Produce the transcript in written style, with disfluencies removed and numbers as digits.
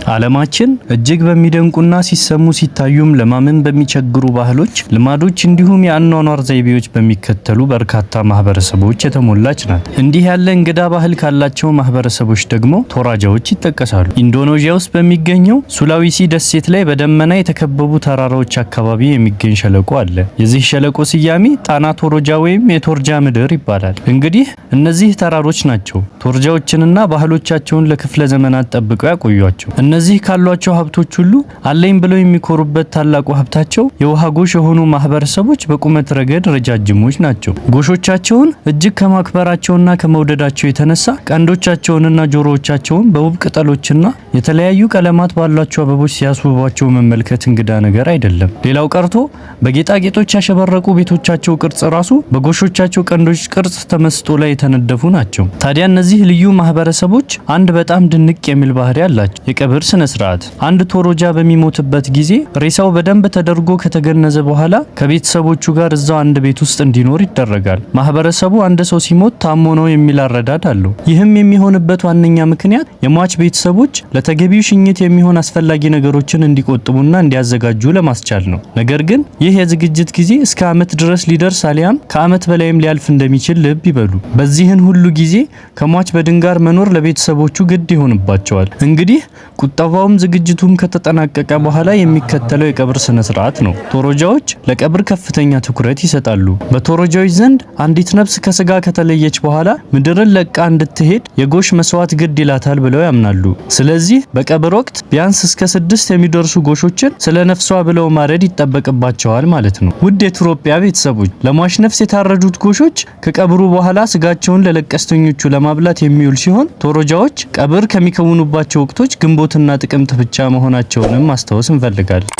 ዓለማችን እጅግ በሚደንቁና ሲሰሙ ሲታዩም ለማመን በሚቸግሩ ባህሎች፣ ልማዶች እንዲሁም የአኗኗር ዘይቤዎች በሚከተሉ በርካታ ማህበረሰቦች የተሞላች ናት። እንዲህ ያለ እንግዳ ባህል ካላቸው ማህበረሰቦች ደግሞ ቶራጃዎች ይጠቀሳሉ። ኢንዶኔዥያ ውስጥ በሚገኘው ሱላዊሲ ደሴት ላይ በደመና የተከበቡ ተራራዎች አካባቢ የሚገኝ ሸለቆ አለ። የዚህ ሸለቆ ስያሜ ጣና ቶሮጃ ወይም የቶርጃ ምድር ይባላል። እንግዲህ እነዚህ ተራሮች ናቸው ቶርጃዎችንና ባህሎቻቸውን ለክፍለ ዘመናት ጠብቀው ያቆዩቸው። እነዚህ ካሏቸው ሀብቶች ሁሉ አለኝ ብለው የሚኮሩበት ታላቁ ሀብታቸው የውሃ ጎሽ የሆኑ ማህበረሰቦች በቁመት ረገድ ረጃጅሞች ናቸው። ጎሾቻቸውን እጅግ ከማክበራቸውና ከመውደዳቸው የተነሳ ቀንዶቻቸውንና ጆሮዎቻቸውን በውብ ቅጠሎችና የተለያዩ ቀለማት ባሏቸው አበቦች ሲያስውቧቸው መመልከት እንግዳ ነገር አይደለም። ሌላው ቀርቶ በጌጣጌጦች ያሸበረቁ ቤቶቻቸው ቅርጽ ራሱ በጎሾቻቸው ቀንዶች ቅርጽ ተመስጦ ላይ የተነደፉ ናቸው። ታዲያ እነዚህ ልዩ ማህበረሰቦች አንድ በጣም ድንቅ የሚል ባህሪ አላቸው። የቀብር ስነ ስርዓት። አንድ ቶሮጃ በሚሞትበት ጊዜ ሬሳው በደንብ ተደርጎ ከተገነዘ በኋላ ከቤተሰቦቹ ጋር እዛው አንድ ቤት ውስጥ እንዲኖር ይደረጋል። ማህበረሰቡ አንድ ሰው ሲሞት ታሞ ነው የሚል አረዳድ አለው። ይህም የሚሆንበት ዋነኛ ምክንያት የሟች ቤተሰቦች ለተገቢው ሽኝት የሚሆን አስፈላጊ ነገሮችን እንዲቆጥቡና እንዲያዘጋጁ ለማስቻል ነው። ነገር ግን ይህ የዝግጅት ጊዜ እስከ ዓመት ድረስ ሊደርስ አሊያም ከዓመት በላይም ሊያልፍ እንደሚችል ልብ ይበሉ። በዚህን ሁሉ ጊዜ ከሟች በድን ጋር መኖር ለቤተሰቦቹ ግድ ይሆንባቸዋል። እንግዲህ ቁጠባውም ዝግጅቱም ከተጠናቀቀ በኋላ የሚከተለው የቀብር ስነ ስርዓት ነው። ቶሮጃዎች ለቀብር ከፍተኛ ትኩረት ይሰጣሉ። በቶሮጃዎች ዘንድ አንዲት ነፍስ ከስጋ ከተለየች በኋላ ምድርን ለቃ እንድትሄድ የጎሽ መስዋዕት ግድ ይላታል ብለው ያምናሉ። ስለዚህ በቀብር ወቅት ቢያንስ እስከ 6 የሚደርሱ ጎሾችን ስለ ነፍሷ ብለው ማረድ ይጠበቅባቸዋል ማለት ነው። ውድ የኢትዮጵያ ቤተሰቦች፣ ለሟች ነፍስ የታረዱት ጎሾች ከቀብሩ በኋላ ስጋቸውን ለለቀስተኞቹ ለማብላት የሚውል ሲሆን ቶሮጃዎች ቀብር ከሚከውኑባቸው ወቅቶች ግንቦትና ጥቅምት ብቻ መሆናቸውንም ማስታወስ እንፈልጋለን።